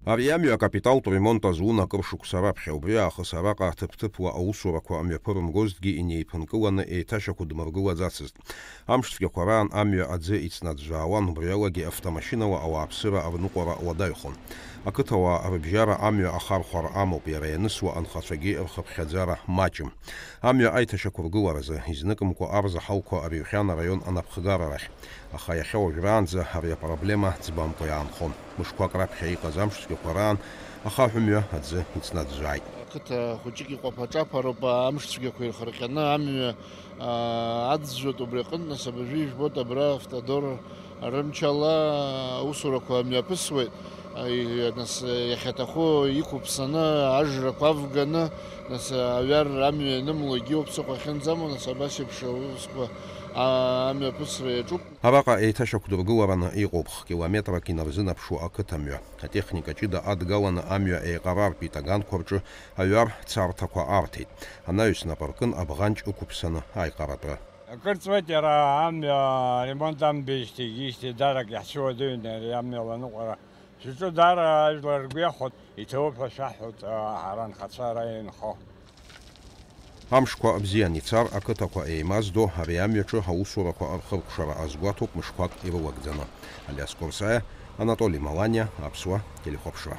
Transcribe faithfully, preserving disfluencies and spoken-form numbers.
Ари амҩа акапиталтә ремонт азун акыр шықәса раԥхьа, убри аахыс араҟа ҭыԥ-ҭыԥла аусурақәа мҩаԥырымгозҭгьы инеиԥынкыланы еиҭашьақәдмыргылаӡацызт. Амш цәгьақәа раан амҩа аӡы ицнаӡәӡәаауан, убри алагьы автомашьынала ауааԥсыра рныҟәара уадаҩхон. Ақыҭауаа рыбжьара амҩа ахархәара амоуп, иара ианысуа анхацәагьы рхыԥхьаӡара маҷым. Амҩа аиҭашьақәыргыларазы, изныкымкәа арзаҳалқәа рыҩхьан араион анапхгара рахь. Аха иахьа уажәраанӡа ари апроблема ӡбамкәа иаанхон. Мышқәак раԥхьа иҟаз амш цәгьақәа раан ахаҳә мҩа аӡы ицнаӡәӡәааит. Ақыҭа хәыҷык иҟәаԥа-ҿаԥароуп, амш цәгьақәа ирхырҟьаны амҩа, аа, аӡәӡәоит убри аҟынтә, нас абыржәы ижәбоит, абра автодор рымчала аусурақәа мҩаԥысуеит. Аи, нас, иахьаҭаху иқәыԥсаны, ажрақәа авганы, нас, аҩар амҩа ианымлогьы уаԥсыхәа ахьынӡамоу, нас, абас еиԥш аусқәа, аа, амҩаԥысра иаҿуп. Араҟа еиҭашьақәдыргылараны иҟоуп, километрак инарзынаԥшуа ақыҭамҩа. Атехника ҷыда адгаланы амҩа еиҟарартә итаганқәа рҿы аҩар царҭақәа арҭеит. Анаҩс нап ркын абӷанҷ ықәыԥсаны аиҟаратәы. Акыр ҵуеит иара амҩа ремонт амбеижьҭеигьы, ижьҭеи дарак иаҳцәыуадаҩын ари амҩала аныҟәара. Шәҿы даара ажәлар ргәы иахәоит, иҭабуп ҳәа шәаҳҳәоит, а, ҳара анхацәа ара инхо. Амшқәа бзиан ицар, ақыҭақәа еимаздо, ари амҩаҿы аусурақәа рхыркәшара азгәаҭоуп мышқәак ирылагӡаны. Алиас Корсаиа, Анатоли Маланиа, Аԥсуа телехәаԥшра.